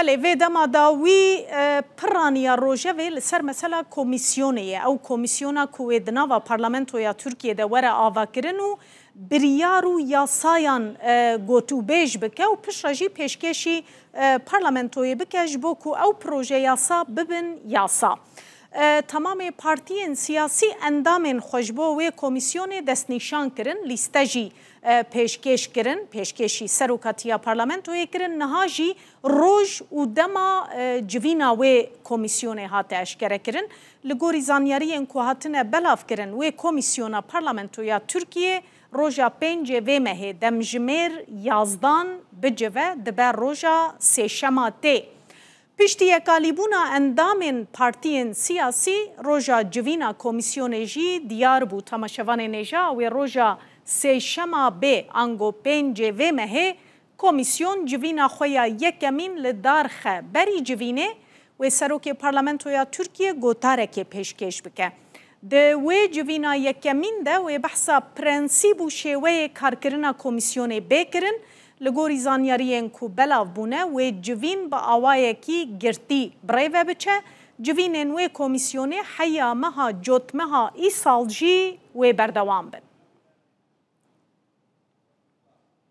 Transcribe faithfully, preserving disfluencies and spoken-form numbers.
Belê, vê dema da wî e, piraniya rojevê li ser mesela komîsyonê ye. Ew komîsyona ku wê di nava parlamentoya Tirkiyê de were avakirin û biryar û yasayan e, gotûbêj bike û piştre jî pêşkêşî e, parlamentoyê bike ji bo ku ew proje yasa bibin yasa. E, temamê partiyên siyasî endamên xwe ji bo wê komîsyonê destnîşan kirin, lîste jî e, pêşkêş kirin, pêşkêşî serokatiya parlamentoyê kirin, niha jî roj û dema e, civîna wê komîsyonê hate eşkerekirin. Li gorî zanyariyên ku hatine belavkirin, wê komîsyona parlamentoya Tirkiyê roja pêncê vê mehê demjimêr yazdan bicive dibe roja sêşema tê. Piştî yekalîbûna endamên partiyên siyasî, roja civîna komîsyonê jî diyar bû. Temaşevanên hêja, wê roja sêşema bê ango pêncê vê mehê komîsyon civîna xwe ya yekemîn li dar xe. Berî civînê wê serokê parlamentoya Tirkiyê gotarekê pêşkêş bike. Di wê civîna yekemîn de wê behsa prensîb û şêweyê karkirina komîsyonê bê kirin. Li gorî zanyariyên ku belav bûne, wê civîn bi awayekî girtî birêve biçe. Civînên wê komîsyonê heya meha Cotmeha îsal jî wê berdewam bin.